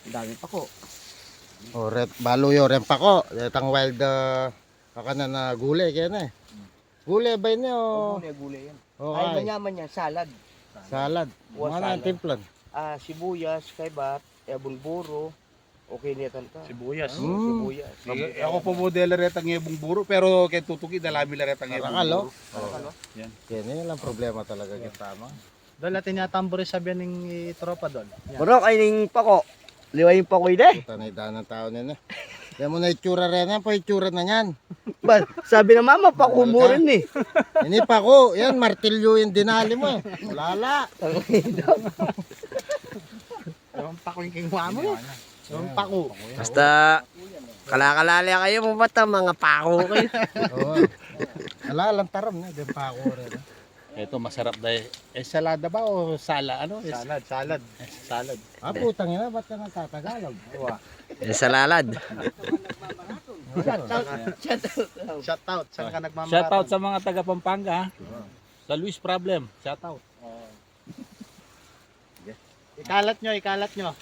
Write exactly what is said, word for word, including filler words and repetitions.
Dami pako. O, ret, balu yu, ren pako. Retang wild, ah, kakanan a gule, kene. Gule ba ini, o? O, gule, gule yan. O, ay, manyaman yan, salad. Salad. Wa, mga salad. Timplan. Ah, sibuyas, kaybat, ebon buro. Okay na yata. Sibuyas. Mm. Sibuyas. Ako pa modela retang ebon buro, pero keng tutuki, dalami la retang ebon buro. Karakal, o. Karakal, o. Yan. Yan, yan ang problema talaga, keng tama. Dol, atin yatang buri sabian ning i-, tropa, Dol. Yan. Buro, kaya ning pako. Liwa ing pako, ide. Puta na, idaan ng tao na yan, e. Yan mu na itsura rin, yan po itsura na yan. Ba, sabi ng mama, pako mu rin, e. Ini pako, yan, martilyo yung dinali mo, e. Wala la. Yung pako yung kinuha mo, e. Yung pako. Basta, kalakalali kayo mo, bata, mga pako kayo. Oo. Ala, lang taram na, din pako rin, e. Ito, masarap dahil. Ensalada ba o sala? Ano? Salad, salad. Salad. Ah, putang ina, ba't ka nagtatagalog? Wa. Ensalalad. Shout out. Shout out. Saan ka nagmamaraton? Shout out sa mga taga Pampanga, ha? Sa Luis Problem. Shout out. Oo. Ikalat nyo, ikalat nyo.